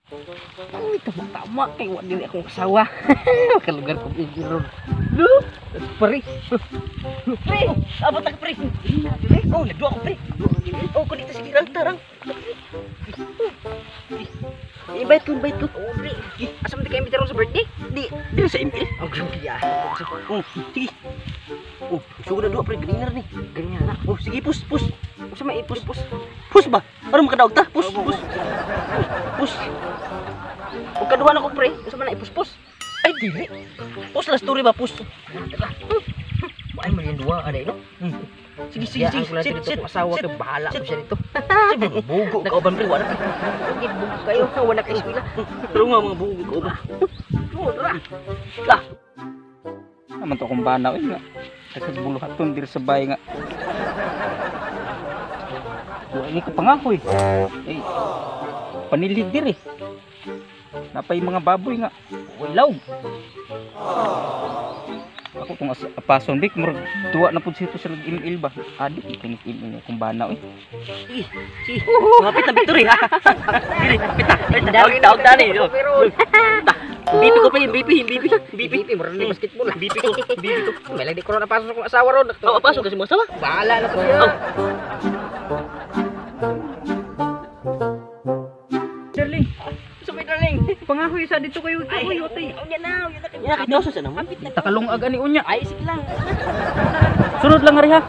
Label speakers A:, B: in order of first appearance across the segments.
A: Uy, tama-tama kay wa dili akong asawa. Kalugar ko ron. Lu, pre. Pre, abot ka pre. Oh, nagduwa ko pre. Oh, kunita sige rang tarang. Invite ko, invite ko. Oh, pre. Asa man di ka imbitaron sa birthday? Di, dili sa ML. Oh, grabe ya. Oh, sige. Oh, sugod na duwa pre, ganina ni. Ganina na. Oh, sige, pus, pus. Unsa may ipus, pus? Pus ba? Aron makadaog ta? Pus, pus. Pus. Ug kaduha na ko pre, unsa man na ipuspos? Ay dili. Pus la story ba pus. Ay man yung duwa anay no. Sige sige sige. Sit sit asawa kay bahala ko siya dito. Sige bugo ka uban pre, wala pre. Sige bugo kayo, wala kay eskwela. Pero nga mga bugo ka uban. Lah.
B: Naman to akong banaw eh nga. Kasi buluhaton diri sa bahay nga. Wa ni ka pangahoy. Eh panilhig diri. Napay mga baboy nga. Walaw. Ako kung apason bik murag duwa na pud sito sa nag-ML ba. Adik kinig ML kung banaw eh.
A: Sige, sige. Mapit na victory ha. Dili, pita. Dawg dawg tani. BP ko pa yung BP, BP, BP. BP, murag ni basketball. BP ko, BP ko. May lagi ko na pasok akong asawa ron. Oh, pasok kasi mo asawa. Bahala na to siya.
B: Darling.
A: Sumay darling.
B: Pangahoy sa dito kayo. Ay, otay.
A: Unya na, unya na. Unya na sa naman.
B: Takalungag ani unya.
A: Ay, sige lang.
B: Sunod lang ari ha.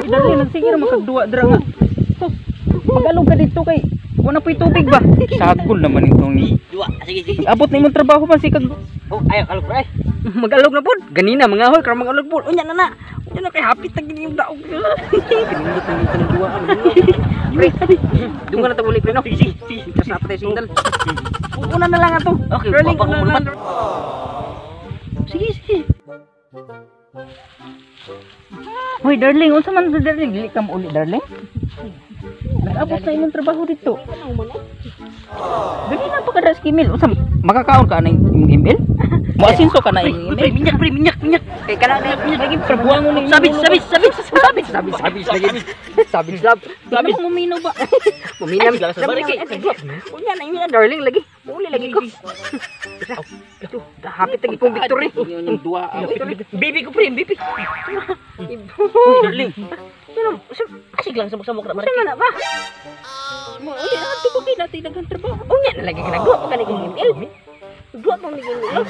B: Darling, nagsige ra makagduwa dira nga. Sus, magalog ka dito kay wala po'y tubig ba? Sagol naman itong ni.
A: Duwa, sige sige.
B: Abot na imong trabaho man sikag.
A: Oh, ayaw kalog pre. Magalog na pod. Ganina mga hoy, karon magalog pod. Unya na na. Unya na kay hapit na gini yung daog. Kanindot na dito ng duwa. Pre, dungan na ta uli pre no. Sige sige. Kas na patay sindal. Una na lang ato. Okay, darling, una na lang. Sige sige.
B: Hoy darling, unsa man sa darling? Dili ka mo uli darling? Nag-abot na imong trabaho dito. Dili na pa ka sa email. Unsa makakaon ka na imong email? Moasinso ka na imong email?
A: Pre, minyak pre, minyak, minyak. Kay kana na lagi
B: perbuangon ni.
A: Sabi, sabi, sabi, sabi, sabi, sabi, lagi. Sabi, sabi.
B: Sabi mo mumino ba?
A: Mumina sa bari kay. Unya na inya darling lagi. Uli lagi ko. Hapit lagi kong victory.
B: Yung duwa.
A: Baby ko pre, baby. Darling. Ano, asig lang samok-samok na mari. Sama na ba?
B: Mo uli ato ba kay natin daghang trabaho?
A: Unya na lagi ka nagduwa pa kani kong ML. Duwa pa mi ML.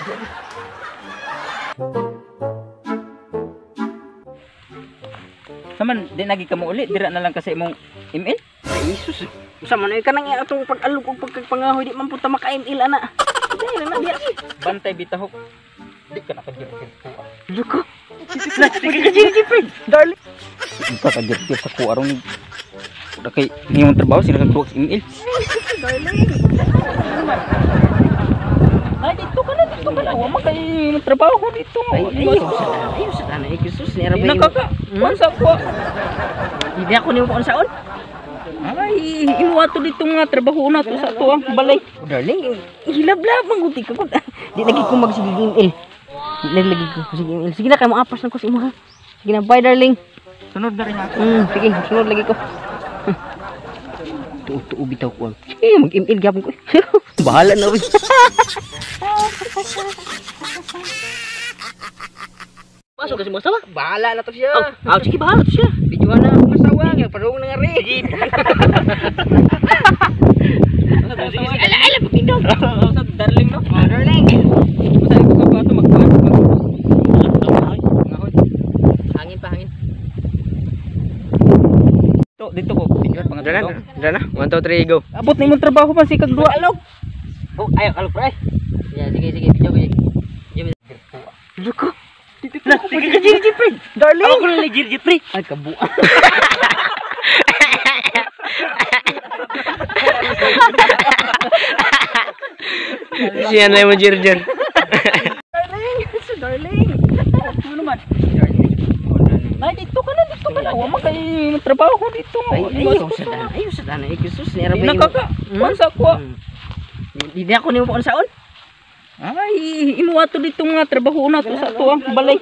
B: Saman di nagi ka mo uli, dira na lang ka sa imong ML?
A: Ay sus. Usa man ay kanang atong pag-alog og pagpangahoy di man punta maka ML ana. Dili na diya.
B: Bantay bitahok. Di ka nakagirgir ko.
A: Luko. Sige pre. Darling.
B: Di ka kagirgir sa kuha ron. Uda kay ngayong trabaho sila kag ML.
A: Darling.
B: Ay dito ka na, dito ka na. Wa man kay trabaho dito.
A: Ay ay sa ana ay Jesus ni
B: Di na kaka. Unsa ko?
A: Hindi ako nimo paunsaon.
B: Ay, imo ato dito nga trabaho na to sa ato ang balay.
A: Oh, darling, hilablab man guti ka ko. Di lagi ko magsigig ML. Di lagi ko sige ML. Sige na kay mo apas lang ko sa imo ha. Sige na, bye darling.
B: Sunod na rin ako.
A: Sige, sunod lagi ko. Tuo-tuo bitaw ko. Sige, mag-ML gyapon ko. Bahala na rin. Pasok kasi mo asawa. Bahala na to siya. Oh, sige, bahala to siya. Videohan na akong asawa nga parung na nga rin. Sige. Sige, sige. Ala, ala, pagpindong.
B: Sa darling no?
A: Oh, darling.
B: Sa ito ka pa ito magkuhan.
A: Hangin pa, hangin.
B: Dito, dito ko. Videohan pangatlo.
A: Dara na. 1, 2, 3, go.
B: Abot na imong trabaho man sikag duwa.
A: Alog. Oh, ayaw, alog pre. Yeah, sige, sige, video ko. Luko. Sige, pre. Darling. Ako na lang, pre. Ay, kabuan.
C: Siya na yung jirjir.
A: Darling, darling.
B: Ano naman? Ay, dito ka na, dito ka na. Wa man kay trabaho dito.
A: Ay, ayaw sa dana, ayaw sa dana. Ay, Jesus, ni
B: Di na kaka. Unsa ko?
A: Di ako nimo paunsaon.
B: Ay, imo ato dito nga trabaho na to sa ato ang balay.